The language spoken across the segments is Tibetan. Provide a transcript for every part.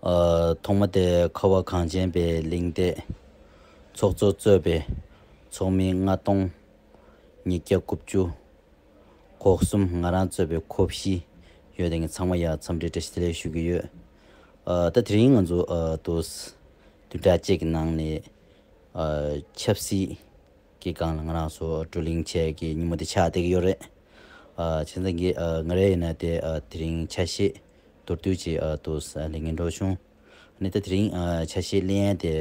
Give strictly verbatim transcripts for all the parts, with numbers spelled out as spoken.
ཨ། ཐོག་མ་དེ་ཁ་བ་གངས་ཅན་པའི་གླིང་སྟེང་ཚོགས་གཙོ་གཙོས་པའི་ཚོགས་མི་ལྔ་སྟོང་ཉིས་བརྒྱ་དགུ་བཅུ་གོ་གསུམ། ང་རང་གཙོས་པའི་གོ་བཞི་ཡོད་དེ། ཚང་མ་ཡ་འཚམས་འདྲི་བཀྲ་ཤིས་བདེ་ལེགས་ཞུ་གི་ཡོད། ཨ། ད་དེ་རིང་ང་ཚོ་ཨ་ཏོག་ཙམ་བདུན་ཕྲག་གཅིག་གི་ནང་ནས་ཨ་ཆབ་སྲིད་ཀྱི་སྒང་ལ་ང་རང་ཚོ་བགྲོ་གླེང་བྱེད་ཀྱི་ཉིན་མོ་དེ་ཆགས་བསྡད་ཀྱི་ཡོད་རེད། ཨ། བྱས་ཙང་གི་ཨ་ང་རང་ཡིན་ན་དེ་ཨ་དེ་རིང་ཆ་ཤས་མདོར་བསྡུས་ཅིག་ཨ་ཏོག་ཙམ་ལབ་སྙིང་འདོད་བྱུང་། ཨ་ནི་ད་དེ་རིང་ཨ་ཆ་ཤས་ལེན་ཡ་དེ་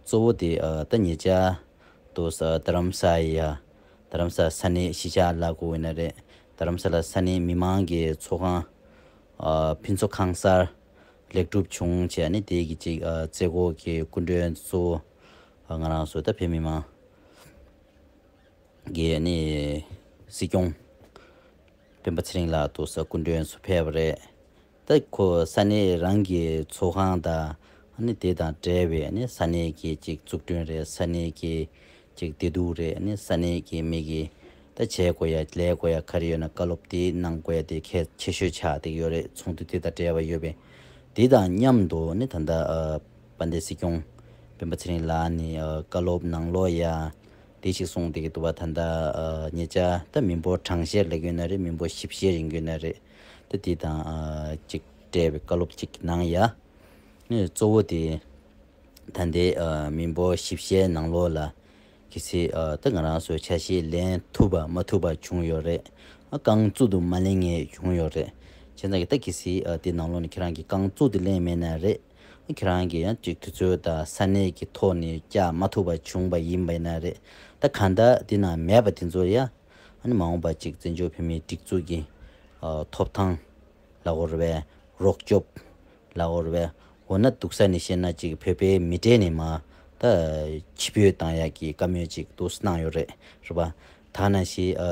གཙོ་བོ་དེ་ཨ་ད་ཉེ་ཆར་ཏོག་ཙམ་རྡ་རམ་ས་ཡ། རྡ་རམ་ས་ས་གནས་གཞིས་ཆགས་ལབ་དགོས་ཡིན་ན་རེད། རྡ་རམ་ས་ལ་ས་གནས་མི་མང་གི་ཚོགས་ཁང་ཨ་ཕུན་ཚོགས་ཁང་གསར་ལེགས་གྲུབ་བྱུང་བྱས། ཨ་ནི་དེ་གི་ཅིག་ཨ་མཛད་སྒོ་གི་སྐུ་མགྲོན་གཙོ་བོ་ཨ་ང་རང་ཚོ་ད་བོད་མི་མང་གི་ཨ་ནི་སྲིད་སྐྱོང་སྤེན་པ་ཚེ་རིང་ལགས་ཏོག་ཙམ་སྐུ་མགྲོན་ཚོ་ཕེབས་པ་རེད། ད་ཁོ་ས་གནས་རང་གི་ཚོགས་ཁང་དང་ཨ་ནི་དེ་དང་འབྲེལ་བའི་ཨ་ནི་ས་གནས་ཀྱི་ཅིག་འཛུགས་སྐྲུན་རེད། ས་གནས་ཀྱི་ཅིག་བདེ་སྡུག་རེད། ཨ་ནི་ས་གནས་ཀྱི་མི་གི་ད་བྱེད་དགོས་ཡ་ལས་དགོས་ཡ་ག་རེ་ཡོད་ན་བཀའ་སློབ་དེ་གནང་དགོས་ཡ་དེ་གལ་ཆེ་ཤོས་ཆགས་བསྡད་ཀྱི་ཡོད་རེད། ཚོགས་འདུ་དེ་དང་འབྲེལ་བ་ཡོད་པས། དེ་དང་མཉམ་དུ་ཨ་ནི་ད་ལྟ་ཨ་དཔལ་ལྡན་སྲིད་སྐྱོང་སྤེན་པ་ཚེ་རིང་ལགས་ནས་ཨ་བཀའ་སློབ་གནང་ལོག་ཡ་དེ་ཞིག་གསུངས་བསྡད་ཀྱི་འདུག་པ། ད་ལྟ་ཨ་ཉེ་ཆར་ད་མི་འབོར་གྲངས་བཤེར་ལབ་ཀྱི་ཡོད་ན་རེད། མི་འབོར་ཞིབ་བཤེར་ཡིན་གྱི་ཡོད་ན་རེད། ད་དེ་དང་ཨ་ཅིག་འབྲེལ་བའི་བཀའ་སློབ་ཅིག་གནང་ཡ། ཨ་ནི་གཙོ་བོ་དེ་ད་ལྟའི་ཨ་མི་འབོར་ཞིབ་བཤེར་ནང་ལོགས་ལ་གལ་སྲིད་ཨ་ད་ང་རང་ཚོའི་ཆ་ཤས་ལེན་ཐུབ་པ་མ་ཐུབ་པ་བྱུང་ཡོད་རེད། ཨ་རྐང་བཙུགས་དུ་མ་ལེན་མཁན་བྱུང་ཡོད་རེད། བྱས་ཙང་གི་ད་གལ་སྲིད་ཨ་དེ་ནང་ལོགས་ནས་ཁྱེད་རང་གིས་རྐང་བཙུགས་དུ་ལེན་མེད་ན་རེད། ཨ་ཁྱེད་རང་གིས་ཡང་ཅིག་དུས་ཚོད་དང་ས་གནས་ཀྱི་ཐོག་ནས་བཅར་མ་ཐུབ་པ་བྱུང་པ་ཡིན་པ་ཡིན་ན་རེད། ད་གང་ལྟར་དེ་ནང་མེད་པ་དེ་ཚོ་ཡ། ཨ་ནི་མ་འོངས་པ་ཅིག་བཙན་བྱོལ་བོད་མིའི་སྒྲིག་འཛུགས་ཀྱི་ཨ་ཐོབ་ཐང་ལབ་དགོས་རེད་པས། རོགས་སྐྱོབ་ལབ་དགོས་རེད་པས། འོ་ན་སྡུག་ས་ནས་བཤད་ན་ཅིག་བོད་པའི་མི་གྲས་ནས་མར་ད་ཕྱིར་འབུད་བཏང་ཡག་གི་བཀའ་མོལ་ཅིག་ཏོག་ཙམ་གནང་ཡོད་རེད། རེད་པ། ད་ནང་བཞིན་ཨ་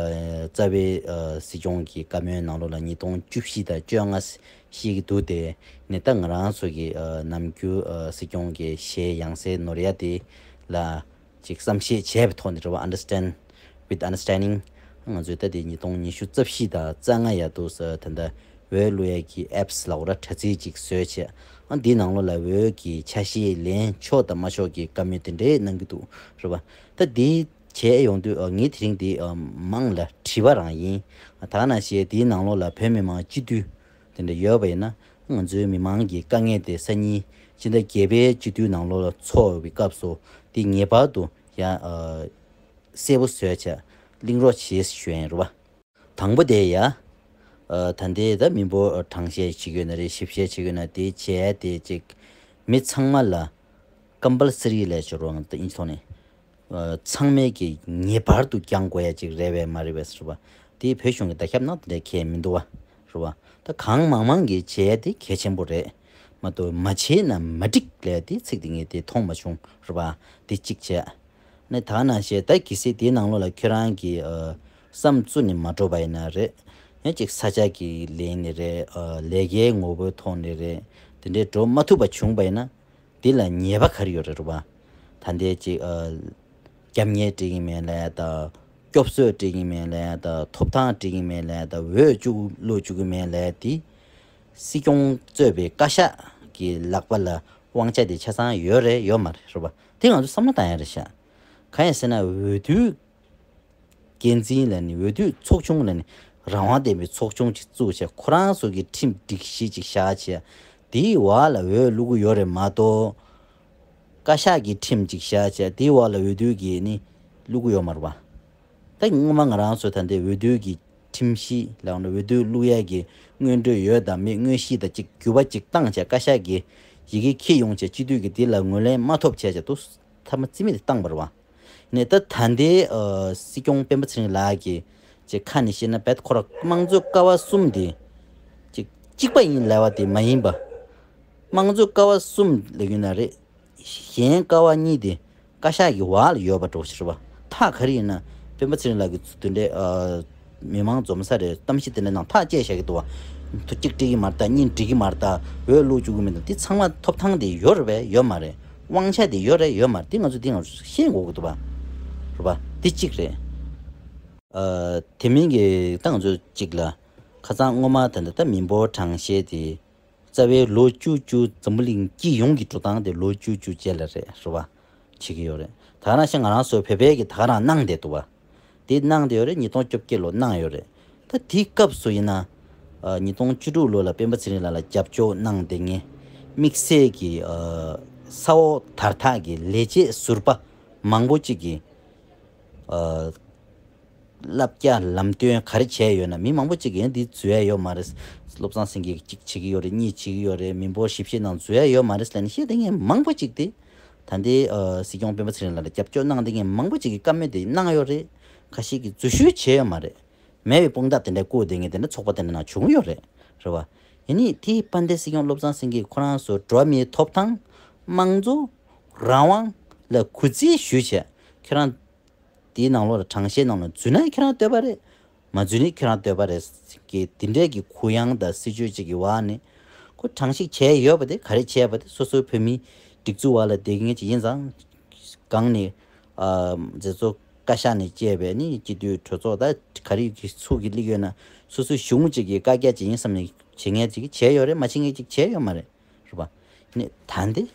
རྩ་བའི་ཨ་སྲིད་སྐྱོང་གི་བཀའ་མོལ་ནང་ལོགས་ལ་ཉིས་སྟོང་བཅུ་བཞི་དང་བཅོ་ལྔ་བཤད་ཀྱི་འདུག་དེ་ནས་ད་ང་རང་ཚོ་གི་ཨ་ནམ་རྒྱུན་ཨ་སྲིད་སྐྱོང་གི་གཞས་ཡང་སེ་ནོར་ཡ་དེ་ལ་ཅིག་བསམ་ཤེས་བྱས་པའི་ཐོག་ནས་རེད་པ། Understand with understanding། ང་ཚོས་ད་དེ་ཉིས་སྟོང་ཉི་ཤུ་རྩ་བཞི་དང་རྩ་ལྔ་ཡ་དུས་ད་ལྟ་འོས་བླུག་ཡས་ཀྱི་apps་ལ་འོ་ར་དྲ་ཚིགས་ཅིག་བཟོས་བྱས། ཨ་འདིའི་ནང་ལོགས་ལ་འོས་ཀྱི་ཆ་ཤས་ལེན་ཆོག་དང་མ་ཆོག་གི་བཀའ་མོལ་དེ་འདྲས་གནང་གི་འདུག་རེད་པ། ད་འདི་བྱས་ཡོང་དུས་ཨ་ངས་དེ་རིང་འདི་ཨ་མང་ལ་དྲི་བ་རང་ཡིན། ཨ་ད་ནང་བཞིན་འདིའི་ནང་ལོགས་ལ་བོད་མི་མང་སྤྱི་འཐུས་དེ་འདྲ་ཡོད་པ་ཡིན་ན། ང་ཚོའི་མི་མང་གི་དཀའ་ངལ་དེ་སང་ཉིན་སྤྱི་ཟླ་བརྒྱད་པའི་སྤྱི་འཐུས་ནང་ལོགས་ལ་འཚོགས་པའི་སྐབས་སུ་དེ་ངེས་པར་དུ་ཡང་ཨ་གསལ་པོ་བཟོས་བྱས་གླེང་རོགས་བྱེད་ཞུ་ཡིན་རེད་པ། དང་པོ་དེ་ཡ། ཨ་ད་ལྟའི་ད་མི་འབོར་གྲངས་བཤེར་བྱེད་ཀྱི་ཡོད་ན་རེད། ཞིབ་བཤེར་བྱེད་ཀྱི་ཡོད་ན་དེ་བྱས་དེ་ཅིག་མི་ཚང་མ་ལ་compulsory་ལས་བྱེད་རོགས་ད་ཨིན་ཐོག་ནས། ཨ་ཚང་མས་ཀྱི་ངེས་པར་དུ་བསྐྱང་དགོས་ཡ་ཅིག་རེད་པས་མ་རེད་པས་ཟེར་བ། དེ་བོད་གཞུང་གི་བརྡ་ཁྱབ་ནང་དེ་འདྲ་གང་ཡང་མི་འདུག་བ། རེད་བ། ད་གང་མང་མང་གིས་བྱས་ཏེ་གལ་ཆེན་པོ་རེད། མ་གཏོགས་མ་བྱས་ན་མ་འགྲིག་ལས་དེ་ཚིག་དེ་ངས་དེ་མཐོང་མ་བྱུང་། རེད་བ། དེ་གཅིག་བྱས། ནས་ད་ནང་བཞིན་ད་གལ་སྲིད་དེའི་ནང་ལོགས་ལ་ཁྱོད་རང་གིས་ཨ་བསམ་བཙུགས་ནས་མ་འགྲོ་བ་ཡིན་ན་རེད། ཡང་ཅིག་ས་ཆ་གི་ལན་ནས་རེད། ཨ་ལས་ཀའི་ངོ་བོའི་ཐོག་ནས་རེད། དེ་འདྲའི་འགྲོ་མ་ཐུབ་པ་བྱུང་བ་ཡིན་ན། འདི་ལ་ཉེས་པ་ག་རེ་ཡོད་རེད་རེད་པ། ད་འདི་ཅིག་ཨ་རྒྱབ་གཉེར་སྤྲད་ཀྱི་མེད་ལབ་ཡ་དང་། སྐྱོབ་གསོ་སྤྲད་ཀྱི་མེད་ལབ་ཡ་དང་། ཐོབ་ཐང་སྤྲད་ཀྱི་མེད་ལབ་ཡ་དང་། འོས་བཅུག་བླུག་བཅུག་གི་མེད་ལབ་ཡ་དེ། སྲིད་སྐྱོང་གཙོས་པའི་བཀའ་ཤག་གི་ལག་པ་ལ་དབང་ཆ་དེ་ཆ་ཚང་ཡོད་རེད་ཡོད་མ་རེད་རེད་པ། དེ་ང་ཚོ་བསམ་བློ་བཏང་ཡ་རེད་ཤག་གང་ཡིན་ཟེར་ན་འོས་བསྡུའི་འགན་འཛིན་ལ་ནི། འོས་བསྡུ་ཚོགས་ཆུང་ལ་ནི། རང་དབང་ལྡན་པའི་ཚོགས་ཆུང་ཅིག་བཙུགས་བྱས། ཁོ་རང་ཚོ་གི་ཁྲིམས་སྒྲིག་གཞི་ཅིག་བཞག་བྱས། དེའི་འོག་ལ་འོས་བླུག་གི་ཡོད་རེད་མ་གཏོགས། བཀའ་ཤག་གི་ཁྲིམས་ཅིག་བཞག་བྱས། དེའི་འོག་ལ་འོས་བསྡུ་གི་ནི་བླུག་གི་ཡོད་མ་རེད་པ། ད་སྔོན་མ་ང་རང་ཚོ་ད་ལྟའི་འོས་བསྡུ་གི་ཁྲིམས་གཞི་ལ་འོས་བསྡུ་བླུག་ཡས་ཀྱི་སྔོན་འགྲོ་ཡོད་དམ་མེད་དངོས་གཞི་དང་གཅིག་འགྱུར་བ་ཅིག་བཏང་བྱས། བཀའ་ཤག་གི་ཡི་གེ་འཁྱེར་ཡོང་བྱས། སྤྱི་འཐུས་ཀྱིས་འདི་ལ་ངོས་ལེན་མ་ཐོབ་བྱས་བྱས། དུ་མཐའ་མ་རྩིས་མེད་དུ་བཏང་བ་རེད་པ། ནས་ད་ད་ལྟའི་ཨ་སྲིད་སྐྱོང་སྤེན་པ་ཚེ་རིང་ལགས་ཀྱི་ཅིག་ཁ་ནས་བཤད་ན། རྦད་ཁོ་ར་དམངས་གཙོའི་ཀ་བ་གསུམ་དེ་ཅིག་གཅིག་པ་ཡིན་ལབ་པ་དེ་མ་ཡིན་པ། དམངས་གཙོའི་ཀ་བ་གསུམ་ལབ་ཡོད་ན་རེད། གཞན་ཀ་བ་གཉིས་དེ་བཀའ་ཤག་གི་འོག་ལ་ཡོད་པ་འདྲ་པོ་ཞིག་རེད་པ། ཐག་ག་རེ་ཡིན་ན་སྤེན་པ་ཚེ་རིང་ལགས་ཀྱིས་དེ་འདྲའི་ཨ་མི་མང་འཛོམས་ས་རེད། གཏམ་བཤད་དེ་འདྲ་ནང་ཐག་བཅད་བཞག་གི་འདུག་པ། ཐོ་གཅིག་སྤྲད་ཀྱི་མ་རེད་ད། གཉིས་སྤྲད་ཀྱི་མ་རེད་ད། འོས་བླུག་བཅུག་གི་མི་འདུག། དེ་ཚང་མ་ཐོབ་ཐང་དེ་ཡོད་རེད་པས་ཡོད་མ་རེད། དབང་ཆ་དེ་ཡོད་རེད་ཡོད་མ་རེད། དེ་ང་ཚོ་དེ་ང་ཚོ་ཤེས་དགོས་ཀྱི་འདུག་པ། རེད་པ། དེ་གཅིག་རེད། ཨ་དེ་མིན་གྱི་ད་ང་ཚོ་གཅིག་ལ་ཁ་སང་སྔོན་མ་ད་ལྟ་ད་མི་འབོར་གྲངས་བཤེར་དེ་ རྩ་བའི་ལོ་བཅུ་བཅུ་འཛམ་བུ་གླིང་སྤྱི་ཡོངས་ཀྱི་འགྲོ་སྟངས་དེ་ལོ་བཅུ་བཅུ་རྗེས་ལ་རེད། རེད་བ། བྱེད་ཀྱི་ཡོད་རེད། ད་ག་ནང་བཞིན་ང་རང་ཚོ་བོད་པའི་གི་ད་ག་རང་གནང་བསྡད་འདུག་བ། དེ་གནང་བསྡད་ཡོད་རེད། ཉིས་སྟོང་བཅོ་བརྒྱད་ལོ་གནང་ཡོད་རེད། ད་དེའི་སྐབས་སུ་ཡིན་ན། ཨ། ཉིས་སྟོང་བཅུ་དྲུག་ལོ་ལ་སྤེན་པ་ཚེ་རིང་ལགས་ལ་རྒྱབ་སྐྱོར་གནང་བསྡད་མཁན་དམིགས་བསལ་གྱི། ཨ། ས་འོག་དར་ཐག་གི་ལས་བྱེད་ཟུར་པ་མང་པོ་ཅིག་གིས། ཨ། བསླབ་བྱ་ལམ་སྟོན་ག་རེ་བྱས་ཡོད་ན། མི་མང་པོ་ཅིག་གིས་ཡང་འདི་འཛུལ་ཡ་ཡོད་མ་རེད། བློ་བཟང་སེང་གེ་གཅིག་བྱེད་ཀྱི་ཡོད་རེད། གཉིས་བྱེད་ཀྱི་ཡོད་རེད། མི་འབོར་ཞིབ་བཤེར་ནང་འཛུལ་ཡ་ཡོད་མ་རེད་ཟེར་ནས་བཤད་བསྡད་མཁན་མང་པོ་ཅིག་དེ། ད་ལྟའི། ཨ། སྲིད་སྐྱོང་སྤེན་པ་ཚེ་རིང་ལགས་ལ་རྒྱབ་སྐྱོར་གནང་བསྡད་མཁན་མང་པོ་ཅིག་གིས་བཀའ་མོལ་དེ་གནང་ཡོད་རེད། ཁ་ཤས་ཀྱིས་འཛུལ་ཞུགས་བྱས་ཡོད་མ་རེད། མེད་པའི་དཔུང་རྟགས་དེ་འདྲ་བསྐུར་བསྡད་མཁན་དེ་འདྲ་ཚོགས་པ་དེ་འདྲ་ནང་བྱུང་ཡོད་རེད། རེད་བ། ཡིན་ནའི་དེའི་དཔལ་ལྡན་སྲིད་སྐྱོང་བློ་བཟང་སེང་གེས་ཁོ་རང་ཚོ་འགྲོ་བ་མིའི་ཐོབ་ཐང་། དམངས་གཙོ། རང་དབང་ལ་གུས་བརྩི་ཞུས་བྱས། ཁྱེད་རང་དེའི་ནང་ལོགས་ལ་དྲང་གཞག་ནང་ལ་འཛུལ་ན་ཁྱེད་རང་འདོད་པ་རེད། མ་འཛུལ་ནི་ཁྱེད་རང་འདོད་པ་རེད། གི་དེ་འདྲའི་གི་གུ་ཡངས་དང་སྲིད་བྱུས་ཅིག་གི་འོག་ནས། ཁོ་དྲང་གཞག་བྱས་ཡོད་པ་དེ། ག་རེ་བྱས་པ་དེ། སོ་སོའི་བོད་མི་སྒྲིག་འཛུགས་འོག་ལ་བསྡད་མཁན་ཅིག་ཡིན་ཙང་། གང་ནས། ཨ། མཛད་གཙོ་བཀའ་ཤག་ནས་བཅས་པའི་ནི་སྤྱི་འཐུས་གྲོས་ཚོགས་ད་ག་རེ་གི་ཚུགས་ཀྱི་སླེབས་ཡོད་ན། སོ་སོའི་གཞུང་ཅིག་གི་བཀའ་རྒྱ་ཅིག་ཡིན་བསམ་ནས་བྱེད་མཁན་ཅིག་བྱས་ཡོད་རེད། མ་བྱེད་མཁན་ཅིག་བྱས་ཡོད་མ་རེད། རེད་པ། ནི་ད་འདི།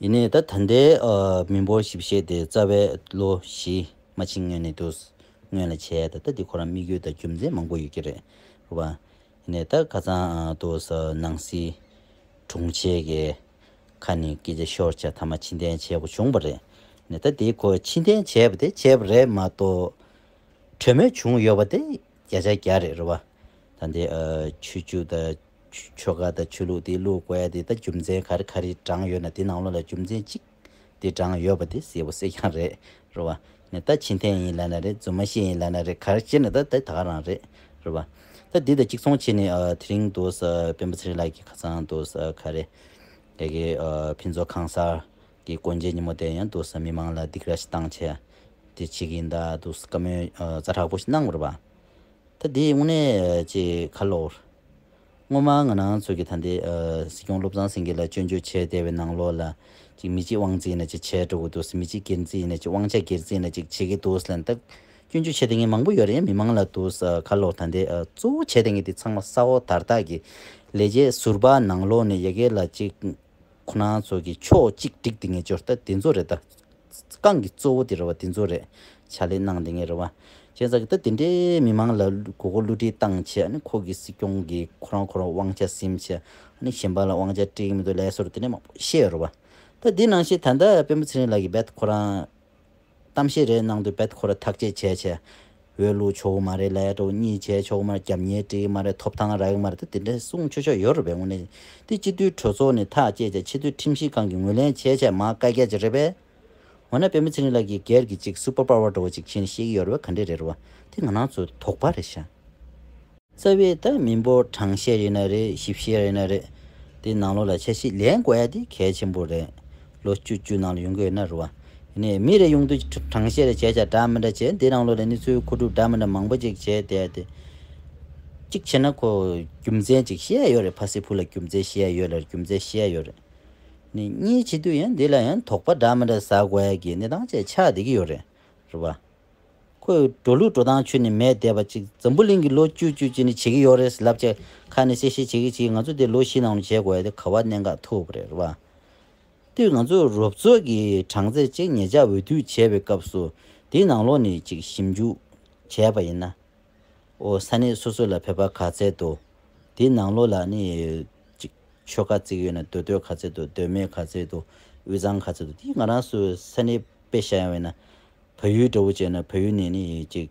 ཡིན་ནའི་ད་ད་ལྟའི། ཨ། མི་འབོར་ཞིབ་བཤེར་དེ་རྩ་བའི་ལོ་བཞི་མ་ཕྱིན་སྔོན་ནས་དུ། སྔོན་ལ་བྱས། ད་ལྟ་འདི་ཁོ་རང་དམིགས་ཡུལ་དང་རྒྱུ་མཚན་མང་པོ་ཡོད་ཀྱི་རེད། རེད་པ། ཡིན་ནའི་ད་ཁ་སང་། ཨ། དུ་ནང་སྲིད་དྲུང་ཆེ་གི་ཁ་ནས་སྐད་ཆ་ཤོར་བྱས། མཐའ་མ་ཕྱིར་འཐེན་བྱེད་དགོས་བྱུང་བ་རེད། ནས་ད་དེ་ཁོ་ཕྱིར་འཐེན་བྱས་པ་དེ་བྱས་པ་རེད་མ་གཏོགས། གྲོས་མོལ་བྱུང་ཡོད་པ་དེ་བརྒྱ་ཆ་བརྒྱ་རེད། རེད་བ། ད་འདི། ཨ། ཆོས་བརྒྱུད་དང་ཆོ་ག་དང་ཆོས་ལུགས་དེ་བླུག་དགོས་ཡ་དེ། ད་རྒྱུ་མཚན་ག་རེ་ག་རེ་དྲངས་ཡོད་ན། དེ་ནང་ལོགས་ལ་རྒྱུ་མཚན་གཅིག་དེ་དྲངས་ཡོད་པ་དེ་གསལ་པོ་གསལ་རྐྱང་རེད། རེད་བ། ནས་ད་ཕྱིར་འཐེན་ཡིན་ལབ་ན་རེད། རྫུན་མ་བཤད་ཡིན་ལབ་ན་རེད། ག་རེ་བྱས་ན་ད་ད་ག་རང་རེད། རེད་བ། ད་འདི་དང་གཅིག་མཚུངས་བྱས་ནས། ཨ། དེ་རིང་དུ་ས། སྤེན་པ་ཚེ་རིང་ལགས་ཀྱིས་ཁ་སང་དུ་ས། ག་རེ། ཡ་གི། ཨ། ཕུན་ཚོགས་ཁང་གསར་གྱི་སྐུ་མཇལ་ཉིན་མོ་དེ་ཡང་དུ་ས་མི་མང་ལ་སྡིགས་ར་ཞིག་བཏང་བྱས། དེ་བྱེད་ཀྱི་ཡིན་ད་དུ་ས་བཀའ་མོལ། ཨ། ཛ་དྲག་པོ་ཞིག་གནང་བ་རེད་པ། ད་དེ་དངོས་གནས་ཅིག་ག་ལོར། སྔོན་མ་ང་རང་ཚོ་གི་ད་ལྟའི། ཨ། སྲིད་སྐྱོང་བློ་བཟང་སེང་གེ་ལ་སྐྱོན་བརྗོད་བྱས་བསྡད་པའི་ནང་ལོགས་ལ། ཅིག་མི་གཅིག་དབང་འཛིན་ན་ཅིག་བྱས་འགྲོ་གི་འདུག་ཟེར། མི་གཅིག་སྒེར་འཛིན་ན་ཅིག། དབང་ཆ་སྒེར་འཛིན་ན་ཅིག་བྱེད་ཀྱི་འདུག་ཟེར་ལབ་ནས། ད་སྐྱོན་བརྗོད་བྱས་བསྡད་མཁན་མང་པོ་ཡོད་རེད། མི་མང་ལ་འདུག་ས། ག་ལོར་ད་ལྟའི། ཨ། གཙོ་བོ་བྱས་བསྡད་མཁན་དེ་ཚང་མ་ས་འོག་དར་ཐག་གི་ལས་བྱེད་ཟུར་པ་ནང་ལོགས་ནས་ཡ་གི་ལ་ཅིག། ཁོ་རང་ཚོ་གི་ཕྱོགས་གཅིག་སྒྲིག་བསྡད་མཁན་ཅིག་ཡོད་རེད། ད་དེ་ཚོ་རེད། ད་རྐང་གི་གཙོ་བོ་དེ་རེད་བ། དེ་ཚོ་རེད། ཕྱག་ལས་གནང་བསྡད་མཁན་རེད་བ། བྱས་ཙང་གི་ད་དེ་འདྲའི་མི་མང་ལ་མགོ་སྐོར་བསླུ་བྲིད་བཏང་བྱས། ཨ་ནི་ཁོ་གི་སྲིད་སྐྱོང་གི་ཁོ་རང་ཁོ་རང་དབང་ཆ་ཟིན་བྱས། ཨ་ནི་གཞན་པ་ལ་དབང་ཆ་སྤྲད་ཀྱི་མི་འདུག་ལབ་སོགས་དེ་འདྲ་མང་པོ་བཤད་ཡོད་རེད་བ། ད་དེ་ནང་བཞིན་ད་ལྟ་སྤེན་པ་ཚེ་རིང་ལགས་ཀྱིས་རྦད་ཁོ་རང་གཏམ་བཤད་རེ་གནང་དུས། རྦད་ཁོ་རང་ཐག་གཅོད་བྱས་བྱས། འོས་བླུག་ཆོག་གི་མ་རེད་ལབ་ཡ་འདྲ་བོ། གཉིས་བྱས་ཆོག་གི་མ་རེད། རྒྱབ་གཉེར་སྤྲད་ཀྱི་མ་རེད། ཐོབ་ཐང་རག་གི་མ་རེད། ད་དེ་འདྲ་གསུང་ཆོག་ཆོག་ཡོད་རེད་པས། དངོས་གནས་དེ་སྤྱི་འཐུས་གྲོས་ཚོགས་ནས་ཐག་བཅད་བྱས། ཆེས་མཐོའི་ཁྲིམས་ཞིབ་ཁང་གིས་ངོས་ལེན་བྱས་བྱས་མར་བཀའ་རྒྱ་ཅིག་རེད་པས། འོ་ན་སྤེན་པ་ཚེ་རིང་ལགས་ཀྱིས་སྒེར་གྱི་ཅིག་སུ་པར་པ་ཝར་འདྲ་བོ་ཅིག་བྱས་ནས་བཤད་ཀྱི་ཡོད་རེད་པས། ག་འདྲ་རེད་རེད་པ། དེ་ང་རང་ཚོའི་དོགས་པ་རེད་ཤག། རྩ་བའི་ད་མི་འབོར་གྲངས་བཤེར་ཡིན་ན་རེད། ཞིབ་བཤེར་ཡིན་ན་རེད། དེ་ནང་ལོགས་ལ་འཆར་གཞི་ལེན་དགོས་ཡ་དེ་གལ་ཆེན་པོ་རེད། ལོ་བཅུ་བཅུ་ནང་ལ་ཡོང་གི་ཡོད་ན་རེད་བ། ཡིན་ནའི་མི་རེ་ཡོང་དུས་གྲངས་བཤེར་རེ་བྱས་བྱས་འདྲ་མི་འདྲ་བྱས། དེ་ནང་ལོགས་ལ་གནས་ཚུལ་མཁོ་སྒྲུབ་འདྲ་མི་འདྲ་མང་པོ་ཅིག་བྱས་བསྡད་དེ། གཅིག་བྱས་ན་ཁོ་རྒྱུ་མཚན་ཅིག་བཤད་ཡ་ཡོད་རེད། ཕ་སི་ཕུ་ལ་རྒྱུ་མཚན་བཤད་ཡ་ཡོད་ལ། རྒྱུ་མཚན་བཤད་ཡ་ཡོད་རེད། ནི་གཉིས་བྱེད་དུས་ཡང་འདི་ལ་ཡང་དོགས་པ་འདྲ་མི་འདྲ་ཟ་དགོས་ཡ་གི་གནས་སྟངས་ཅིག་ཆགས་བསྡད་ཀྱི་ཡོད་རེད། རེད་བ། ཁོས་འགྲོ་ལུགས་འགྲོ་སྟངས་ཁྱོན་ནས་མེད་བསྡད་པ་ཅིག། འཛམ་བུ་གླིང་གི་ལོ་བཅུ་བཅུ་ཅིག་ནས་བྱེད་ཀྱི་ཡོད་རེད་ལབ་བྱས། ཁ་ནས་གསལ་བཤད་བྱེད་ཀྱི་བྱེད་ཀྱི། ང་ཚོ་འདི་ལོ་བཞི་ནང་ལ་བྱེད་དགོས་ཡ་དེ་ག་བ་གནད་འགག་ཐུག་པ་རེད། རེད་བ། དེ་ང་ཚོ་རོབ་ཚོགས་ཀྱི་གྲངས་ཚད་ཅིག་ཉེ་ཆར་འོས་བསྡུ་བྱས་པའི་སྐབས་སུ། དེའི་ནང་ལོགས་ནས་ཅིག་ཞིབ་འཇུག་བྱས་པ་ཡིན་ན། ཨོ། ས་གནས་སོ་སོ་ལ་བོད་པ་ག་ཚད་འདུག། དེའི་ནང་ལོགས་ལ་ནི་ཅིག་ཆོལ་ཁ་བརྩི་གི་ཡོད་ན། མདོ་སྟོད་ག་ཚད་འདུག། མདོ་སྨད་ག་ཚད་འདུག། དབུས་གཙང་ག་ཚད་འདུག། དེ་ང་རང་ཚོའི་ས་གནས་དཔེ་བཞག་ཡོང་བ་ཡིན་ན། བལ་ཡུལ་འདྲ་བོ་བྱས་ན། བལ་ཡུལ་ནས་ནི་ཅིག་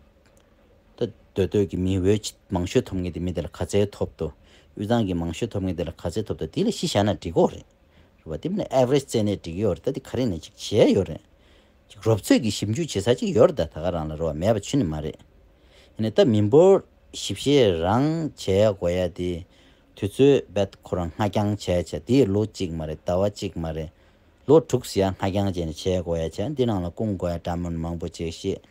ད་མདོ་སྟོད་ཀྱི་མི་འོས་མང་ཤོས་ཐོབ་མཁན་དེ། མི་དེ་ལ་ག་ཚད་ཐོབ་འདུག། དབུས་གཙང་གི་མང་ཤོས་ཐོབ་མཁན་དེ་ལ་ག་ཚད་ཐོབ་འདུག། དེ་ལ་གཞི་བཞག་ན་འགྲིག་གི་རེད། རེད་བ། དེ་མིན་ཨེ་ཝ་རེཇ་བཙལ་ནས་འགྲིག་གི་ཡོད་རེད། ད་དེ་ག་རེ་ནས་ཅིག་བྱས་ཡོད་རེད། ཅིག་རོབ་ཚོད་ཀྱི་ཞིབ་འཇུག་བྱེད་ས་ཅིག་ཡོད་རེད། ད་ད་ག་རང་ལ་རེད་བ། མེད་པ་ཁྱོན་ནས་མ་རེད། ཡིན་ནའི་ད་མི་འབོར་ཞིབ་བཤེར་རང་བྱེད་ཡ་དགོས་ཡ་དེ། དུས་ཚོད་རྦད་ཁོ་རང་སྔ་རྐྱང་བྱས་བྱས། དེ་ལོ་གཅིག་མ་རེད། ཟླ་བ་གཅིག་མ་རེད། ལོ་དྲུག་ཙམ་ཡ་སྔ་རྐྱང་བྱས་ནས་བྱེད་དགོས་ཡ་བྱས། འདི་ནང་ལ་སྐུང་དགོས་ཡ་འདྲ་མིན་མང་པོ་བྱས་ཤེས།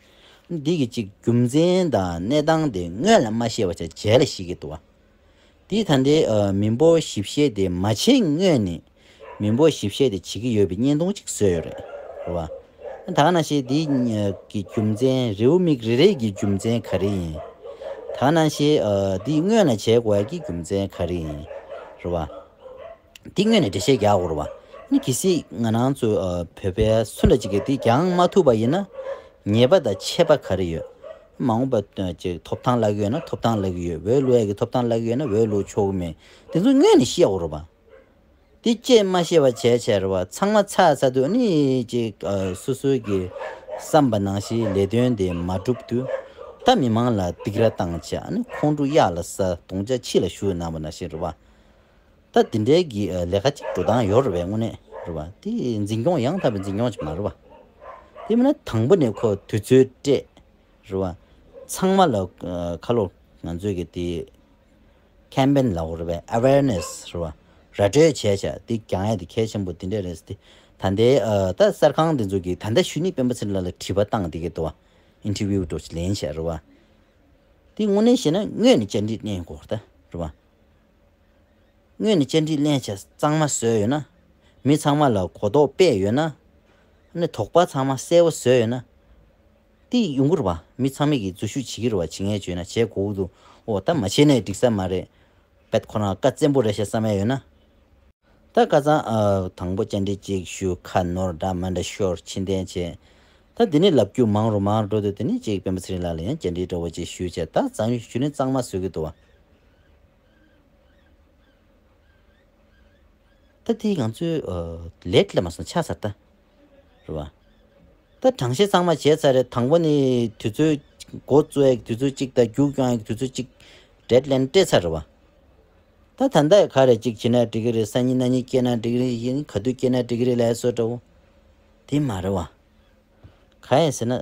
འདི་གི་ཅིག་རྒྱུ་མཚན་དང་གནས་སྟངས་དེ་སྔོན་ལ་མ་ཤེས་པ་བྱས་རྗེས་ལ་ཤེས་ཀྱི་འདུག་བ། དེ་ད་ལྟའི་ཨ་མི་འབོར་ཞིབ་བཤེར་དེ་མ་བྱས་སྔོན་ནས་མི་འབོར་ཞིབ་བཤེར་དེ་བྱེད་ཀྱི་ཡོད་པའི་བརྙན་ཐུང་ཅིག་བཟོས་ཡོད་རེད། རེད་བ། ད་ག་ནང་བཞིན་དེ་གི་རྒྱུ་མཚན། རེའུ་མིག་རེ་རེ་གི་རྒྱུ་མཚན་ག་རེ་ཡིན། ད་ག་ནང་བཞིན་ཨ་དེ་སྔོན་ལ་བྱས་དགོས་ཡ་གི་རྒྱུ་མཚན་ག་རེ་ཡིན། རེད་བ། འདི་སྔོན་ནས་འགྲེལ་བཤད་རྒྱག་དགོས་རེད་བ། ཨ་ནི་གལ་སྲིད་ང་རང་ཚོ་ཨ་བོད་པའི་སུ་འདྲ་ཅིག་གིས་འདི་སྦྱང་མ་ཐུབ་པ་ཡིན་ན། ཉེས་པ་དང་ཆད་པ་ག་རེ་ཡོད། མ་འོངས་པ་ཅིག་ཐོབ་ཐང་བརླག་གི་ཡོད་ན་ཐོབ་ཐང་བརླག་གི་ཡོད། འོས་བླུག་ཡག་གི་ཐོབ་ཐང་བརླག་གི་ཡོད་ན་འོས་བླུག་ཆོག་གི་མེད། དེ་ཚོ་སྔོན་ནས་ཤེས་དགོས་རེད་བ། དེ་བཅད་མ་ཤེས་པ་བྱས་བྱས་རེད་བ། ཚང་མ་ཚར་ཚར་དུས་ཨ་ནི་ཅིག་ཨ་སོ་སོའི་གི་བསམ་པ་ནང་བཞིན་ལས་དོན་དེ་མ་འགྲུབ་དུས། ད་མི་མང་ལ་སྡིགས་ར་བཏང་བྱས། ཨ་ནི་ཁོང་ཁྲོ་གཡག་ལ་ཟ་དུང་ཅག་ཕྱི་ལ་བཞུར་གནང་བ་ནང་བཞིན་རེད་བ། ད་དེ་འདྲའི་གི་ཨ་ལས་ཀ་ཅིག་འགྲོ་སྟངས་ཡོད་རེད་བས། དངོས་གནས་རེད་བ། དེ་འཛིན་སྐྱོང་ཡང་དག་པའི་འཛིན་སྐྱོང་ཅིག་མ་རེད་བ། དེ་མིན་ན་དང་པོ་ནས་ཁོ་དུས་ཚོད་སྤྲད་རེད་བ། ཚང་མ་ལ་ཨ་ཁ་ལོ་ང་ཚོས་གི་དེ་ཁེམ་པེན་ལབ་དགོས་རེད་པས། ཨ་ཝེར་ནེ་སི་རེད་བ། ར་སྤྲོད་བྱས་བྱས་དེ་སྦྱང་ཡ་དེ་གལ་ཆེན་པོ་དེ་འདྲས་རེད་ཟེར་ཏེ། ད་ལྟའི་ཨ་ད་གསར་ཁང་དེ་ཚོ་གིས་ད་ལྟ་གཞུག་ནས་སྤེན་པ་ཚེ་རིང་ལགས་ལ་དྲི་བ་བཏང་བསྡད་ཀྱི་འདུག་བ། ཨིན་ཊར་བིའུ་འདྲ་ཞིག་ལེན་བྱས་རེད་བ། དེ་དངོས་གནས་བཤད་ན་དངོས་ནས་བཅར་འདྲི་གནང་དགོས་རེད་ད་རེད་བ། དངོས་ནས་བཅར་འདྲི་གནང་བྱས་གཙང་མ་བཟོས་ཡོད་ན། མི་ཚང་མ་ལ་གོ་རྟོགས་སྤེལ་ཡོད་ན། ཨ་ནི་དོགས་པ་ཚང་མ་གསལ་པོ་བཟོས་ཡོད་ན། དེ་ཡོང་གི་རེད་བ། མི་ཚང་མས་ཀྱིས་འཛུལ་ཞུགས་བྱེད་ཀྱི་རེད་བ། བྱེད་མཁན་བྱུང་ན་བྱེད་དགོས་ཀྱི་འདུག་ཨོ་ད་མ་བྱས་ནས་འགྲིག་ས་མ་རེད། བེད་ཁོ་རང་བཀའ་བཙན་པོ་རེད་ཤག་བསམ་ཡ་ཡོད་ན། ད་ཁ་སང་ཨ་དང་པོ་བཅར་འདྲི་གཅིག་ཞུས། ཁ་ནོར་འདྲ་མ་འདྲ་ཤོར་ཕྱིར་འཐེན་བྱས། ད་དེ་ནས་ལབ་རྒྱུ་མང་རུ་མང་རུ་འགྲོ་དུས་དེ་ནས་ཅིག་སྤེན་པ་ཚེ་རིང་ལགས་ལ་ཡང་བཅར་འདྲི་འདྲ་བོ་ཅིག་ཞུས་བྱས། ད་གཙང་ཞུ་ནས་གཙང་མ་བཟོ་གི་འདུག་བ། ད་དེ་ང་ཚོའི་ཨ་ལེ་ཊི་ལ་མ་སོང་ཆགས་ཚར་ད། རེད་བ། ད་གྲངས་བཤེར་ཚང་མ་བྱས་ཚར་རེད། དང་པོ་ནས་དུས་ཚོད་འགོ་བཙུགས་ཡག་གི་དུས་ཚོད་གཅིག་དང་རྒྱུགས་སྐྱོང་ཡག་གི་དུས་ཚོད་གཅིག་ཌེཌ་ལའིན་སྤྲད་ཚར་རེད་བ། ད་ད་ལྟ་ག་རེ་གཅིག་བྱས་ན་འགྲིག་གི་རེད། སང་ཉིན་གནངས་ཉིན་སྐྱེལ་ན་འགྲིག་གི་རེད། གཞེས་ནིང་ག་དུས་སྐྱེལ་ན་འགྲིག་གི་རེད་ལབ་ཡ་བཟོ་འདྲ་བོ། དེ་མ་རེད་བ། གང་ཡིན་ཟེར་ན།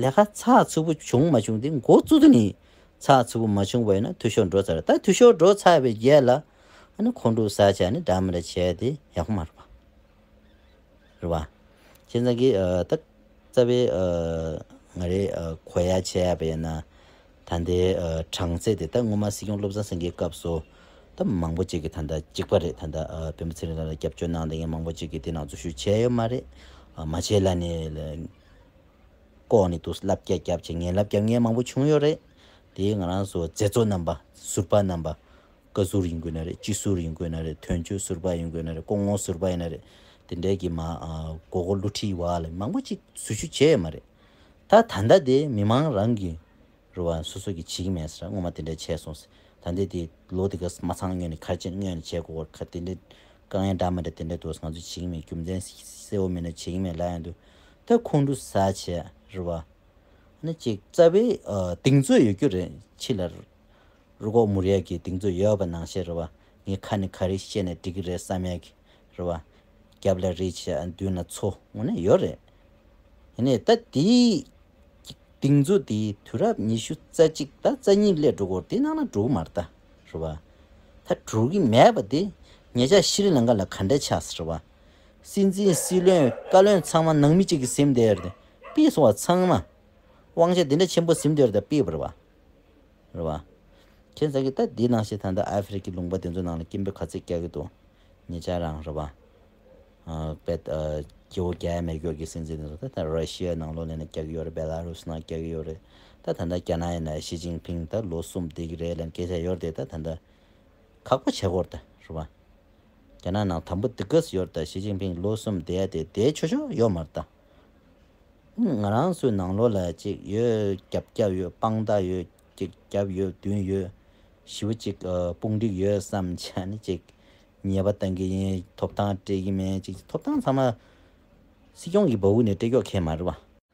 ལས་ཀ་ཚགས་ཚུད་པོ་བྱུང་མ་བྱུང་དེ་འགོ་བཙུགས་དུས་ནས་ཚགས་ཚུད་པོ་མ་བྱུང་བ་ཡིན་ན་འཐུས་ཤོར་འགྲོ་ཚར། ད་འཐུས་ཤོར་འགྲོ་ཚར་བའི་རྗེས་ལ་ཨ་ནི་ཁོང་ཁྲོ་ཟ་བྱས་ནས་འདྲ་མི་འདྲ་བྱས་དེ་ཡག་པོ་མ་རེད་བ། རེད་བ། བྱས་ཙང་གི་ཨ་ད་རྩ་བའི་ཨ་ང་རེ་ཨ་གོ་ཡ་བྱས་ཡ་བ་ཡིན་ན། ད་ལྟའི་ཨ་གྲངས་ཚད་དེ་ད་སྔོན་མ་སྲིད་སྐྱོང་བློ་བཟང་སེང་གེའི་སྐབས་སུ་ད་མང་པོ་ཅིག་གིས་ད་ལྟ་གཅིག་པ་རེད། ད་ལྟ་ཨ་སྤེན་པ་ཚེ་རིང་ལགས་ལ་སྐྱབས་བཅོལ་གནང་བསྡད་མཁན་མང་པོ་ཅིག་གིས་དེ་ནང་འཛུལ་ཞུགས་བྱས་ཡོད་མ་རེད། ཨ་མ་བྱས་ལབ་ནས་ལ་ལྐོག་ནས་འདུག་བསླབ་བྱ་བརྒྱབ་བྱས་ངན་བསླབ་བརྒྱབ་མཁན་མང་པོ་བྱུང་ཡོད་རེད། དེ་ང་རང་ཚོ་མཛད་གཙོ་རྣམ་པ་ཟུར་པ་རྣམ་པ། བཀའ་ཟུར་ཡིན་དགོས་ན་རེད། སྤྱི་ཟུར་ཡིན་དགོས་ན་རེད། དོན་གཅོད་ཟུར་པ་ཡིན་དགོས་ན་རེད། སྐུ་ངོ་ཟུར་པ་ཡིན་ན་རེད། དེ་འདྲའི་གི་མ་ཨ་མགོ་སྐོར་བསླུ་བྲིད་བ་ལ་མང་པོ་ཅིག་འཛུལ་ཞུགས་བྱས་ཡོད་མ་རེད། ད་ད་ལྟ་དེ་མི་མང་རང་གི་རེད་བ། སོ་སོ་གི་བྱེད་ཀྱི་མེད་ཟེར། སྔོན་མ་དེ་འདྲ་བྱས་སོང་ཟེར། ད་ལྟ་དེ་ལོ་དེ་ག་མ་ཚང་སྔོན་ནས་ག་རེ་བྱས་སྔོན་ནས་བྱས་དགོས་ག་དེ་འདྲ་དཀའ་ངལ་འདྲ་མི་འདྲ་དེ་འདྲ་འདུག་ང་ཚོ་བྱེད་ཀྱི་མེད། རྒྱུ་མཚན་གསལ་པོ་མེད་ན་བྱེད་ཀྱི་མེད་ལབ་ཡོང་དུས། ད་ཁོང་ཁྲོ་ཟ་བྱས་རེད་བ། ཨ་ནི་ཅིག་རྩ་བའི་ཨ་གདེང་ཚོད་ཡོད་རྒྱུ་རེད། ཕྱི་ལ་རུ་ཁོག་མུར་ཡག་གི་གདེང་ཚོད་ཡོད་པ་ནང་བཞིན་རེད་བ། ངས་ཁ་ནས་ག་རེ་བཤད་ནས་འགྲིག་གི་རེད་བསམ་ཡག་གི་རེད་བ། རྒྱབ་ལ་རེད་བྱས་མདུན་ལ་འཚོ་དངོས་གནས་ཡོད་རེད། ཡིན་ནའི་ད་དེའི་གདེང་ཚོད་དེ་དུས་རབས་ཉི་ཤུ་རྩ་གཅིག་ད་རྩ་གཉིས་སླེབས་འགྲོ་གི་ཡོད་རེད། དེ་ནང་ལ་འགྲོ་གི་མ་རེད་ད། རེད་བ། ད་འགྲོ་གི་མེད་པ་དེ་ཉེ་ཆར་ཤྲི་ལང་ཀ་ལ་ག་འདྲ་ཆགས་ཟེར་བ། སྲིད་འཛིན་སྲིད་བློན་བཀའ་བློན་ཚང་མ་ནང་མི་གཅིག་གིས་ཟིན་བསྡད་ཡོད་རེད། ཕུད་སོང་བ་ཚང་མ། དབང་ཆ་དེ་འདྲ་ཆེན་པོ་ཟིན་བསྡད་ཡོད་རེད། ད་ཕུད་པ་རེད་བ། རེད་བ། ཁྱེད་ཚོ་གིས་ད་འདི་ནང་བཞིན་ད་ལྟ་ཨ་ཧྥེ་རི་ཁའི་ལུང་པ་དེ་ཚོ་ནང་ལ་སྐད་འབོད་ག་ཚོད་རྒྱག་གི་འདུག་ཉེ་ཆར་རང་རེད་བ། ཨ་དཔེ་ཨ་སྐྱེ་བོ་རྒྱ་ཡ་མེ་སྒྱོགས་ཀྱི་སྲིད་འཛིན་དེ་ཚོ་ད་ད་ར་ཤི་ཡ་ནང་ལོགས་ནས་ནི་རྒྱག་གི་ཡོད་རེད། བེ་ལ་རུ་སི་ནང་རྒྱག་གི་ཡོད་རེད། ད་ད་ལྟ་རྒྱ་ནག་ཡིན་ན་ཞི་ཅིན་ཕིང་ད་ལོ་གསུམ་བསྡད་ཀྱི་རེད་ལབ་སྐད་ཆ་ཡོད་རེད་དེ། ད་ད་ལྟ་ཁག་པོ་བྱེད་དགོས་རེད་ད་རེད་བ། རྒྱ་ནག་ནང་དམ་པོ་དེ་ག་ཙམ་ཡོད་རེད་ད། ཞི་ཅིན་ཕིང་ལོ་གསུམ་བསྡད་ཡ་དེ་བསྡད་ཆོག་ཆོག་ཡོད་མ་རེད་ད། ང་རང་ཚོའི་ནང་ལོགས་ལ་ཅིག་ཡོད། རྒྱབ་རྒྱབ་ཡོད། དཔང་རྟགས་ཡོད། ཅིག་རྒྱབ་ཡོད་མདུན་ཡོད། ཞེ་པོ་ཅིག་ཨ་དཔུང་སྒྲིག་ཡོད་བསམ་བྱས་ནས་ཅིག་ཉེས་པ་བཏང་གི་ཡིན། ཐོབ་ཐང་སྤྲད་ཀྱི་མེད། ཅིག་ཐོབ་ཐང་ཚང་མ་སྲིད་སྐྱོང་གི་འབག་གུ་ནས་སྤྲད་ཀྱོག་ཁེལ་མ་རེད་བ།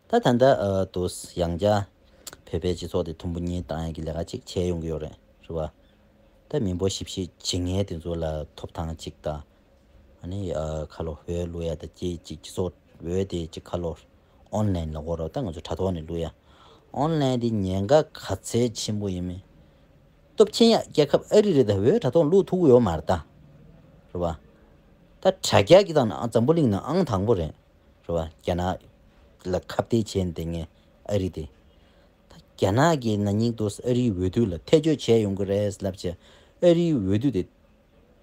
ད་ད་ལྟ་ཨ་དུ་ཡང་བསྐྱར་བོད་པའི་སྤྱི་ཚོགས་དེ་དུམ་བུ་གཉིས་བཏང་ཡག་གི་ལས་ཀ་ཅིག་བྱས་ཡོང་གི་ཡོད་རེད། རེད་བ། ད་མི་འབོར་ཞིབ་བཤེར་བྱེད་མཁན་དེ་ཚོ་ལ་ཐོབ་ཐང་ཅིག་དང་། ཨ་ནི་ཨ་ཁ་ལོ་འོས་བླུག་ཡ་དང་སྐྱེ་ཅིག་སྤྱི་ཚོགས་འོས་དེ་ཅིག་ཁ་ལོ་ཨོན་ལན་ལ་འོ་རོགས་ད་ང་ཚོ་དྲ་ཐོག་ནས་བླུག་ཡ། ཨོན་ལན་དེ་ཉེན་ཁ་ག་ཚད་ཆེན་པོ་ཡིན་མིན། སྟོབས་ཆེན་ཡ་རྒྱལ་ཁབ་ཨ་རི་རེད་ད། འོས་དྲ་ཐོག་བླུག་ཐུབ་ཀྱི་ཡོད་མ་རེད་ད། རེད་བ། ད་དྲ་རྒྱ་གི་སྟེང་ནས་ཨང་འཛམ་བུ་གླིང་ནང་ཨང་དང་པོ་རེད། རེད་བ། རྒྱ་ནག་ལ་ཁ་གཏད་བྱས་ནས་བསྡད་མཁན་ཨ་རི་དེ། ད་རྒྱ་ནག་གིས་ན་ནིང་དུ་ཨ་རིའི་འོས་བསྡུ་ལ་ཐེ་བྱུས་བྱས་ཡོང་གི་རེད་ལབ་བྱས། ཨ་རིའི་འོས་བསྡུ་དེ་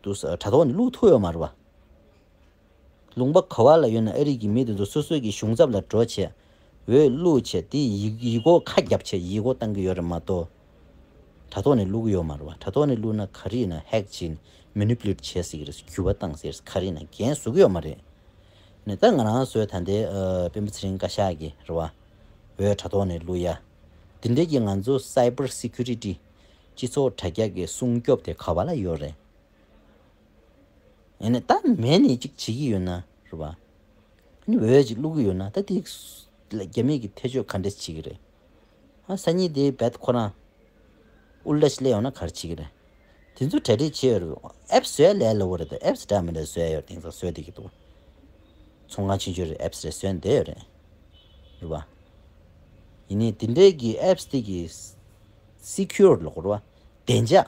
དུ་དྲ་ཐོག་ནས་བླུག་ཐུབ་ཡོད་མ་རེད་བ། ལུང་པ་ག་བ་ལ་ཡོད་ན་ཨ་རི་གི་མི་དེ་ཚོ་སོ་སོའི་གི་གཞུང་ཚབ་ལ་འགྲོ་བྱས། འོས་བླུག་བྱས་དེ་ཡིག་ཡིག་སྐོགས་ཁ་བརྒྱབ་བྱས་ཡིག་སྐོགས་བཏང་གི་ཡོད་རེད་མ་གཏོགས། དྲ་ཐོག་ནས་བླུག་གི་ཡོད་མ་རེད་བ། དྲ་ཐོག་ནས་བླུག་ན་ག་རེ་ཡིན་ན་ཧེག་བྱས་ནས་ མེ་ནི་པུ་ལེཊ་བྱས་ཟེར་གི་རེད། འགྱུར་བ་བཏང་ཟེར་ག་རེ་ཡིན་ན་འགན་བཟོ་གི་ཡོད་མ་རེད། ནས་ད་ང་རང་ཚོའི་ད་ལྟའི་ཨ་སྤེན་པ་ཚེ་རིང་བཀའ་ཤག་གི་རེད་བ། འོས་དྲ་ཐོག་ནས་བླུག་ཡ། དེ་འདྲས་ཀྱི་ང་ཚོ་cyber security སྤྱི་ཚོགས་དྲ་རྒྱ་གི་སྲུང་སྐྱོབ་དེ་ག་བ་ལ་ཡོད་རེད། ཡིན་ནའི་ད་མེད་ནས་ཅིག་བྱེད་ཀྱི་ཡོད་ན་རེད་བ། ཨ་ནི་འོས་ཅིག་བླུག་གི་ཡོད་ན་ད་དེ་རྒྱ་མི་གི་ཐེ་བྱུས་ག་འདྲས་བྱེད་ཀྱི་རེད། ཨ་སང་ཉིན་དེ་རྦད་ཁོ་རང་ཨུ་ལ་ཞིག་སླེབས་ཡོང་ན་ག་རེ་བྱེད་ཀྱི་རེད། དེ་ཚོ་གྲ་སྒྲིག་བྱས་ཡོད་རེད། ཨེབ་བཟོ་ཡ་ལས་སླ་བོ་རེད། ད་ཨེབ་འདྲ་མི་འདྲ་བཟོ་ཡ་ཡོད་རེད། དེང་སང་བཟོ་བསྡད་ཀྱི་འདུག་ཚོང་ཁང་ཆུང་ཆུང་རེད། ཨེབ་རེ་བཟོས་བསྡད་ཡོད་རེད། རེད་བ། ཡིན་ནའི་དེ་འདྲའི་གི་ཨེབ་དེ་གི་སི་ཁིའུར་ལོག་རེད་བ། བདེ་འཇགས་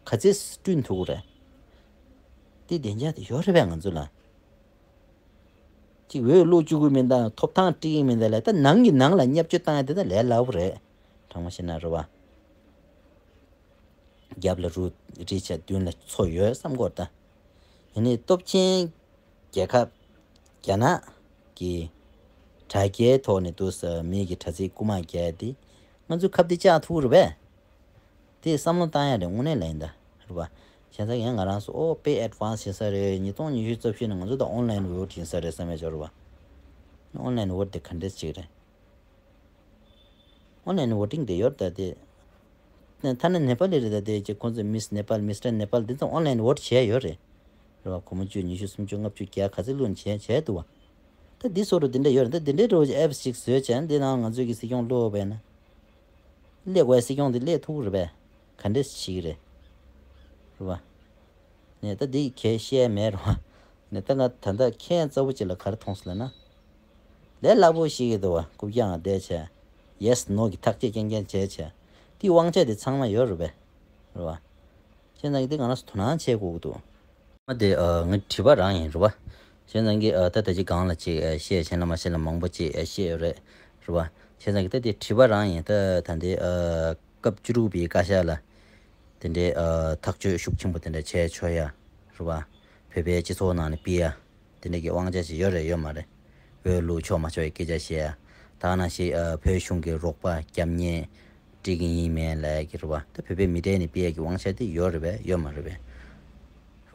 ག་ཚད་བསྐྲུན་ཐུབ་ཀྱི་རེད། དེ་བདེ་འཇགས་དེ་ཡོད་རེད་པས་ང་ཚོ་ལ། གཅིག་འོས་བླུག་བཅུག་གི་མིན་ད། ཐོབ་ཐང་སྤྲད་ཀྱི་མིན་ད་ལས། ད་ནང་གི་ནང་ལ་བརྙས་བཅོས་བཏང་ཡ་དེ་ད་ལས་སླ་པོ་རེད། དྲང་མོ་བཤད་ན་རེད་བ། རྒྱབ་ལ་རུ་རི་བྱས་མདུན་ལ་མཚོ་ཡོད་བསམ་གྱི་ཡོད་རེད་ད། ཡིན་ནའི་སྟོབས་ཆེན་རྒྱལ་ཁབ་རྒྱ་ནག་གི་དྲ་རྒྱའི་ཐོག་ནས་འདུག་ས་མི་གི་དྲ་ཚིགས་རྐུ་མ་རྒྱག་ཡ་དེ་ང་ཚོས་ཁ་གཏད་བཅག་ཐུབ་ཀྱི་རེད་པས། དེ་བསམ་བློ་བཏང་ཡ་རེད། དངོས་གནས་ལ་ཡིན་ད། རེད་པ། བྱས་ཙང་ཡང་ང་རང་ཚོ་ཨོ་དཔེ་ཨེཌ་ཝན་སི་ཡིན་ས་རེད། ཉིས་སྟོང་ཉི་ཤུ་རྩ་བཞི་ནང་ང་ཚོ་ད་ཨོན་ལའིན་ཝོ་ཊི་ཡིན་ས་རེད་བསམ་ཡ་ཅིག་ཡོད་རེད་པ། ཨོན་ལའིན་ཝོ་ཊི་དེ་ག་འདྲས་ཅིག་རེད། ཨོན་ལའིན་ཝོ་ཊིང་དེ་ཡོད་ད་དེ། ཐ་ན་ནེ་པ་ལི་རེད་ད་དེ་ཅིག་ཁོང་ཚོ་མིས་ནེ་པཱལ། མིས་ཊར་ནེ་པཱལ་དེ་ཚོ་ཨོན་ལའིན་ཝོ་ཊི་བྱས་ཡོད་རེད། རེད་པ། སྒོར་མོ་བཅུ་ཉི་ཤུ་སུམ་ཅུ་ལྔ་བཅུ་བརྒྱ་ག་ཚོད་བླུགས་ནས་བྱས་བྱས་འདུག་པ། ད་འདི་བཟོ་འདྲ་འདི་འདྲ་ཡོད་རེད། ད་འདི་འདྲའི་འདྲ་བོ་ཅིག་ཨེབ་ཅིག་བཟོས་བྱས་འདི་ནང་ང་ཚོས་ཀྱི་སྲིད་སྐྱོང་བླུགས་པ་ཡིན་ན། སླེབས་དགོས་སྲིད་སྐྱོང་འདི་སླེབས་ཐུབ་ཀྱི་རེད་པས། ག་འདྲས་བྱེད་ཀྱི་རེད། རེད་པ། ནས་ད་འདི་གས་བཤད་མེད་རེད་པ། ནས་ད་ང་ད་ལྟ་ཁྱེད་རྩ་བོ་གཅིག་ལ་ག་རེ་མཐོང་སོང་ལབ་ན། ལས་སླ་པོ་ཞིག་གི་འདུག་པ། རྐུབ་བཀྱག་བསྡད་བྱས། ཡེ་སི་ནོ་གི་ཐག་གཅོད་རྐྱང་རྐྱང་བྱས་བྱས། དེའི་དབང་ཆ་དེ་ཚང་མ་ཡོད་རེད་པས། རེད་པ། བྱས་ཙང་འདི་ང་རང་ཚོ་དོ་སྣང་བྱེད་དགོས་ཀྱི་འདུག་མ་དེ་ཨ་ངའི་དྲི་བ་རང་ཡིན། རེད་པ། བྱས་ཙང་གི་ཨ་ད་ད་ཅི་སྒང་ལ་ཅིག་ཨ་བཤད་བྱས་ན་མ་བཤད་ན་མང་པོ་ཅིག་ཨ་བཤད་ཡོད་རེད། རེད་པ། བྱས་ཙང་གི་ད་དེ་དྲི་བ་རང་ཡིན། ད་ད་འདི་ཨ་སྐབས་བཅུ་དྲུག་པའི་བཀའ་ཤག་ལ་དེ་འདྲའི་ཨ་ཐག་གཅོད་ཤུགས་ཆེན་པོ་དེ་འདྲ་བྱས་ཆོག་ཡ། རེད་པ། བོད་པའི་སྤྱི་ཚོགས་ནང་ནས་ཕུད་ཡ། དེ་འདྲ་གི་དབང་ཆ་ཞིག་ཡོད་རེད་ཡོད་མ་རེད། འོས་བླུག་ཆོག་མ་ཆོག་གི་སྐད་ཆ་བཤད་ཡ། ད་ག་ནང་བཞིན་ཨ་བོད་གཞུང་གི་རོགས་པ་རྒྱབ་གཉེར་སྤྲད་ཀྱི་ཡིན་མིན་ལབ་ཡ་གི་རེད་པ། ད་བོད་པའི་མི་གྲལ་ནས་ཕུད་ཡ་གི་དབང་ཆ་དེ་ཡོད་རེད་པས་ཡོད་མ་རེད་པས། རེད་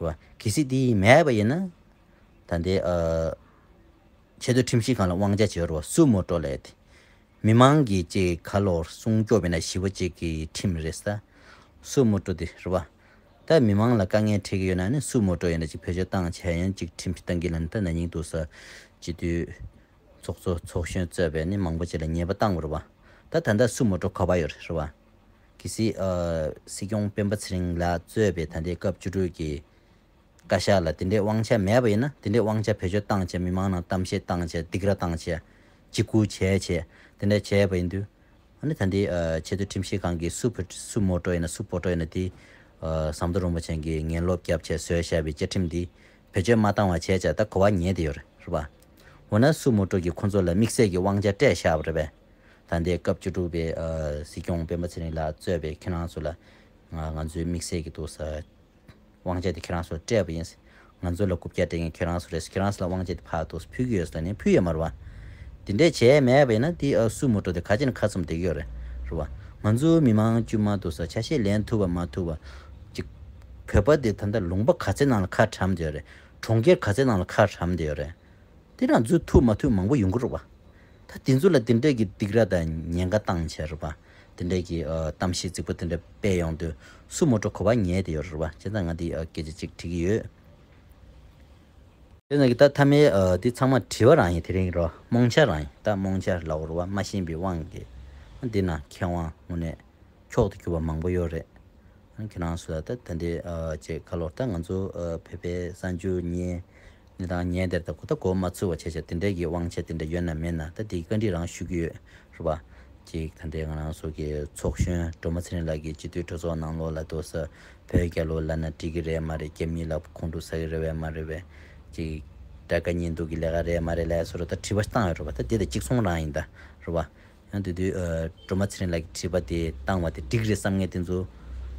པ། གལ་སྲིད་དེ་མེད་པ་ཡིན་ན། ད་འདི་ཨ་ཆེས་མཐོའི་ཁྲིམས་ཞིབ་ཁང་ལ་དབང་ཆ་ཅིག་ཡོད་རེད་པ། སུ་མོ་ཊོ་ལབ་ཡ་དེ། མི་མང་གི་ཅིག་ཁ་ལོ་སྲུང་སྐྱོབ་ཡིན་ན་ཞི་བ་ཅིག་གི་ཁྲིམས་རེད་ས། སུ་མོ་ཊོ་དེ་རེད་པ། ད་མི་མང་ལ་དཀའ་ངལ་འཕྲད་ཀྱི་ཡོད་ན་ནི་སུ་མོ་ཊོ་ཡིན་ན་ཅིག་བེད་སྤྱོད་བཏང་བྱས་ཡང་ཅིག་ཁྲིམས་ཞིག་བཏང་གི་ལ་ནི། ད་ན་ནིང་འདུག་ས་སྤྱི་འཐུས་ཚོགས་གཙོ་ཚོགས་གཞོན་གཙོས་པའི་ནི་མང་པོ་ཅིག་ལ་ཉེས་པ་བཏང་བ་རེད་པ། ད་ད་ལྟ་སུ་མོ་ཊོ་ག་པར་ཡོད་རེད་པ། གལ་སྲིད་ཨ་སྲིད་སྐྱོང་སྤེན་པ་ཚེ་རིང་ལགས་གཙོས་པའི་ད་ལྟའི་སྐབས་བཅུ་དྲུག་གི་བཀའ་ཤག་ལ་དེ་འདྲའི་དབང་ཆ་མེད་པ་ཡིན་ན། དེ་འདྲའི་དབང་ཆ་བེད་སྤྱོད་བཏང་བྱས་མི་མང་ནང་གཏམ་བཤད་བཏང་བྱས་སྡིགས་ར་བཏང་བྱས་འཇིགས་སྐུལ་བྱས་བྱས་དེ་འདྲ་བྱས་པ་ཡིན་དུས། ཨ་ནི་ད་འདི་ཨ་ཆེས་མཐོའི་ཁྲིམས་ཞིབ་ཁང་གིས་སུ་བུ་སུ་མོ་ཊོ་ཡིན་ན་སུ་བོ་ཊོ་ཡིན་ན་དེ་ཨ་ཟམ་གདོང་རིན་པོ་ཆེ་གིས་ངན་སློབ་བརྒྱབ་བྱས་བཟོས་བཞག་པའི་བཅའ་ཁྲིམས་འདི་བེད་སྤྱོད་མ་བཏང་བ་བྱས་བྱས་ད་གོ་བ་ཉལ་བསྡད་ཡོད་རེད། རེད་པ། འོ་ན་སུ་མོ་ཊོ་གིས་ཁོ་ཚོ་ལ་དམིགས་བསལ་གྱི་དབང་ཆ་སྤྲད་བཞག་པ་རེད་པས། ད་ལྟའི་སྐབས་བཅུ་དྲུག་པའི་ཨ་སྲིད་སྐྱོང་སྤེན་པ་ཚེ་རིང་ལགས་གཙོས་པའི་ཁྱེད་རང་ཚོ་ལ་ང་ང་ཚོའི་དམིགས་བསལ་གྱི་འདུག་ས་དབང་ཆ་དེ་ཁྱེད་རང་ཚོར་སྤྲད་པ་ཡིན། ང་ཚོ་ལ་རྐུབ་བཀྱག་སྤྲད་མཁན་ཁྱེད་རང་ཚོ་རེད། ཁྱེད་རང་ཚོ་ལ་དབང་ཆ་དེ་ཕར་འདུག་ཕུལ་གྱི་ཡོད་ཟེར་ནས་ཕུལ་ཡོད་མ་རེད་པ། དེ་འདྲས་བྱས་མེད་པ་ཡིན་ན་དེ་ཨ་སུ་མོ་ཊོ་དེ་ག་ཅིག་ནས་ཁ་ཚུམས་བསྡད་ཀྱི་ཡོད་རེད། རེད་པ། ང་ཚོའི་མི་མང་དཀྱུས་མ་འདུག་ས་ཆ་ཤས་ལེན་ཐུབ་པ་མ་ཐུབ་པ་ཅིག་བོད་པ་དེ་ད་ལྟ་ལུང་པ་ག་ཚོད་ནང་ལ་ཁ་གྲམ་བསྡད་ཡོད་རེད། གྲོང་ཁྱེར་ག་ཚོད་ནང་ལ་ཁ་གྲམ་བསྡད་ཡོད་རེད། དེ་རང་ཚོས་ཐུབ་མ་ཐུབ་མང་པོ་ཡོང་གི་རེད་པ། ད་དེ་ཚོ་ལ་དེ་འདྲས་ཀྱི་སྡིགས་ར་དང་ཉེན་ཁ་བཏང་བྱས་རེད་པ། དེ་འདྲས་ཀྱི་ཨ་གཏམ་བཤད་རྫིག་པོ་དེ་འདྲ་སྤེལ་ཡོང་དུས་སུ་མོ་ཊོ་གོ་བ་ཉལ་བསྡད་ཡོད་རེད་པ། བྱས་ཙང་ང་འདི་ཨ་སྐད་ཆ་གཅིག་དྲི་གི་ཡོད། དེ་ནང་གི་ད་མཐའ་མའི་ཨ་འདི་ཚང་མ་དྲི་བ་རང་ཡིན། དེ་རིང་རོ་རྨོངས་འཆར་རང་ཡིན། ད་རྨོངས་འཆར་ལབ་དགོས་རེད་པ། མ་ཤེས་པའི་དབང་གིས་འདི་ན་མཁས་དབང་དངོས་གནས་འཁྱོག་ཏུ་གྱུར་པ་མང་པོ་ཡོད་རེད། ཁྱེད་རང་ཚོ་ལ་ད་ད་འདི་ཨ་ཅེ་ཁ་ལོར་ད་ང་ཚོ་ཨ་བོད་པའི་གསར་འགྱུར་ཉན་ནི་དང་ཉན་དེར་ད་གོ་ད་གོ་མ་ཚུད་པ་བྱས་བྱས་དེ་འདྲའི་གི་དབང་ཆ་དེ་འདྲ་ཡོད་ན་མེད་ན་ད་འདི་བཀའ་འདྲི་རང་ཞུ་གི་ཡོད་རེད་པ། ཅིག་ད་འདི་ང་རང་ཚོ་གི་ཚོགས་གཞོན་སྒྲོལ་མ་ཚེ་རིང་ལགས་ཀྱིས་སྤྱི་འཐུས་གྲོས་ཚོགས་ནང་ལོགས་ལ་འདུག་ས་བོད་རྒྱལ་ལོ་ལབ་ན་འགྲིག་གི་རེད་མ་རེད། རྒྱ་མི་ལ་ཁོང་ཁྲོ་ཟ་གི་རེད་པས་མ་རེད་པས། ཅིག་དགྲ་དགའ་གཉེན་སྡུག་གི་ལས་ཀ་རེད་མ་རེད་ལབ་སོགས་ད་དྲི་བ་བཏང་ཡོད་རེད་པ། ད་འདི་ད་གཅིག་མཚུངས་རང་ཡིན་ད་རེད་པ། ཡང་དེ་དུས་ཨ་སྒྲོལ་མ་ཚེ་རིང་ལགས་ཀྱིས་དྲི་བ་དེ་བཏང་བ་དེ་འགྲིག་རེད་བསམ་མཁན་དེ་ཚོ་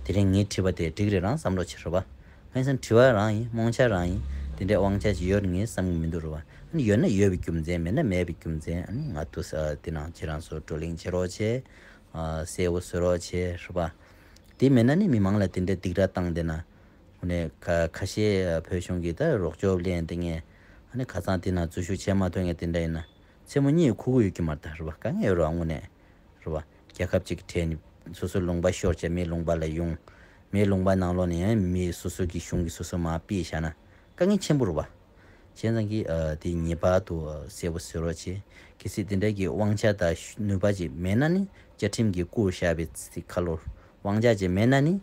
དེ་རིང་ངའི་དྲི་བ་དེ་འགྲིག་རེད་རང་བསམ་རོགས་བྱེད་རོགས་པ། ང་ཡིན་ཙང་དྲི་བ་རང་ཡིན། རྨོངས་འཆར་རང་ཡིན། དེ་འདྲའི་དབང་ཆ་ཞིག་ཡོད་རེད་ངས་བསམ་གྱི་མི་འདུག་རོགས་པ། ཨ་ནི་ཡོད་ན་ཡོད་པའི་རྒྱུ་མཚན། མེད་ན་མེད་པའི་རྒྱུ་མཚན། ཨ་ནི་ང་ཏུ་ས་དེ་ནང་ཁྱེད་རང་ཚོ་བགྲོ་གླེང་བྱེད་རོགས་བྱེད། ཨ་གསལ་བོ་བཟོ་རོགས་བྱེད་རོགས་པ། དེ་མེད་ན་ནི་མི་མང་ལ་དེ་འདྲའི་སྡིགས་ར་བཏང་བསྡད་ན། དངོས་གནས་ཁ་ཁ་ཤས་བོད་གཞུང་གིས་ད་རོགས་སྐྱོབ་ལེན་དེ་ངས་ཨ་ནི་ཁ་སང་དེ་ན་འཛུལ་ཞུགས་བྱེད་མ་ཐུབ་མཁན་དེ་འདྲ་ཡིན་ན་མཚན་མོ་གཉིད་ཁུག་གི་ཡོད་ཀྱི་མ་རེད་ད། རེད་བ། དཀའ་ངལ་ཡོད་རེད་བ། དངོས་གནས་རེད་བ། རྒྱལ་ཁབ་ཅིག་གྲས་ནས་སོ་སོའི་ལུང་པ་ཤོར་བྱས་མིའི་ལུང་པ་ལ་ཡོང་། མིའི་ལུང་པ་ནང་ལོགས་ནས་ཡང་མི་སོ་སོ་གི་གཞུང་གིས་སོ་སོ་མར་ཕུད་བཞག་ན་དཀའ་ངལ་ཆེན་པོ་རེད་བ། བྱས་ཙང་གི་ཨ་དེ་ངེས་པར་དུ་ཨ་གསལ་པོ་བཟོ་རོགས་བྱེད། གལ་སྲིད་དེ་འདྲ་གི་དབང་ཆ་དང་ནུས་པ་ཅིག་མེད་ན་ནི་བཅའ་ཁྲིམས་ཀྱིས་བཀོད་བཞག་པའི་ཚིག་ཁ་ལོ། དབང་ཆ་ཅིག་མེད་ན་ནི་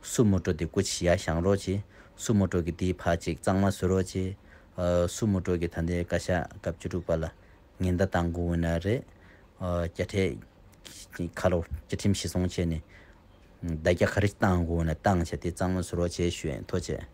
སུ་མོ་ཊ་དེ་སྐུ་ཕྱི་ཡར་བཞེངས་རོགས་བྱེད། སུ་མོ་ཊ་གི་དེའི་ཕར་ཅིག་གཙང་མ་བཟོ་རོགས་བྱེད། ཨ་སུ་མོ་ཊ་གི་ད་ལྟའི་བཀའ་ཤག་སྐབས་བཅུ་དྲུག་པ་ལ་ཉེན་བརྡ་བཏང་དགོས་ན་རེད། ཨ་དཔྱ་ཁྲལ་ཁ་ལོ་བཅའ་ཁྲིམས་གཞི་བཟུང་བྱས་ནས་བརྡ་རྒྱ་ག་རེ་བཏང་དགོས་ན་བཏང་བྱས་དེ་གཙང་མ་བཟོ་རོགས་བྱེད་ཞུ་ཡིན། ཐུགས་རྗེ་ཆེ།